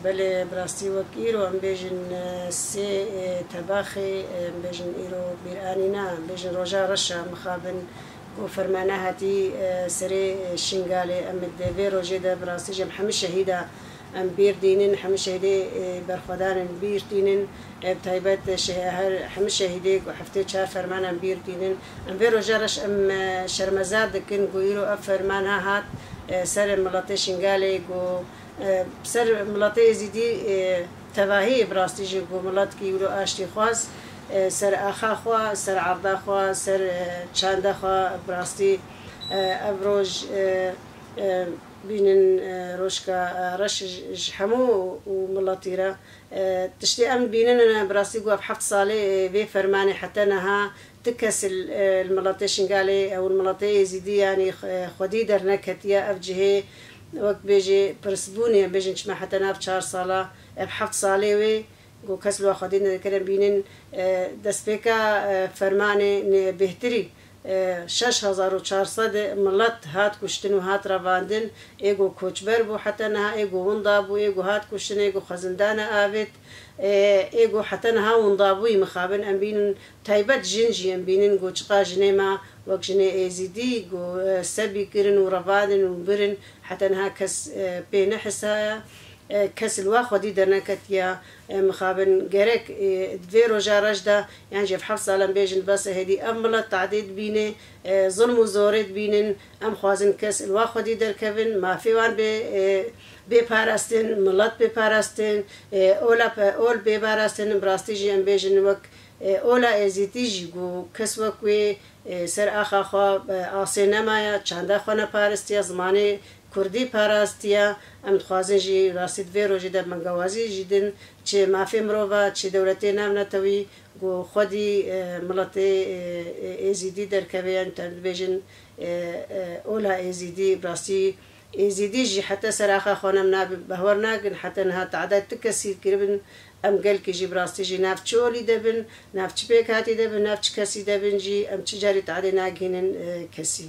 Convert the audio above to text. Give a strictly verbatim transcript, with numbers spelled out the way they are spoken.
Belê, bi rastî wek îro em bêjin, e, sê, e, tebaxê, e, em bêjin îro bîr anîna, em bêjin roja reş e, mixabin ku fermana hatî, e, serê, e, Şingalê. Em di vê rojê de bi rastî jî em hemî şehîda em bîr dînin, hemî şehîdê, e, berxwedan in bîr tînin. E, bi taybet şe-, her hemî şehîdê ku heftê çar ferman em bîr tînin. Em vê roja reş em, e, şermezar dikin ku îro ev ferman ha hat, e, ser miletê Şingalê ku, e, ser miletê Êzîdî, e, tevahî ye bi rastî jî ku miletkî wilo aştî xwaz, e, ser axa xwe, ser erda xwe, ser, e, çanda xwe bi rastî, e, ev roj, e, e, bînin, e, rojka, e, reş ji, ji hemû û miletî re. E, tiştê em dibînin, e, bi rastî ku ev heft salê, e, vê fermanê heta niha ti kes li, e, li miletê Şingalê ew li miletê Êzîdî, yanî, e, xwedî derneketiye ev cihê, wek bêjê pirsbûnê, em bêjin çima heta niha ev çar sala, ev heft salê wê ku kes li wa xwedî nedikir, em bînin, e, destpêka, e, fermanê nê bêhtirî, e, şeş hezar û çar sed milet hat kuştin û hat revandin, ê ku koçber bû heta niha, ê ku winda bû, ê ku hat kuştin, ê ku xwezindana avêt, e, ê ku heta niha winda bûyî mixabin, em bînin taybet jin jî em bînin ku çiqa jinê me wek jinê Êzîdî ku, e, sebî kirin û revandin û birin, heta niha kes, e, pê nehisaya. E, kes li wa xwedî derneketiya, e, mixabin. Gerek, e, di vê roja reş de, yan jî ev heft sal em bêjin bes e, hêdî ev milet tadê dibîne, e, zilm û zorê dibînin. Em xwazin kes li wa xwedî derkevin, mafê wan bê, e, bê parastin, milet bê parastin, e, ola pe-, ol bê parastin. Bi rastî jî em bêjin wek, e, ola Êzîdî jî ku kes wek wê, e, ser axa xwe, e, asê nemaye, çanda xwe neparistiye, zimanê Kurdî parastiye. Em dixwazin jî rastî di vê rojê de bengewazî jî din, çi mafê mirova, çi dewletê navnetewî, ku xwedî, e, miletê, e, e, Êzîdî derkeve, yan te dibêjin, e, e, ola Êzîdî, bi rastî Êzîdî jî heta ser axa xwe nem nabe, behwer nakin, heta niha tade ti kesî kiribin, em gelkî jî bi rastî jî nav çi olî de bin, nav çi pêkhatî de bin, nav çi kesî de bin jî, em çi carî tadê nagihînin, e, kesî.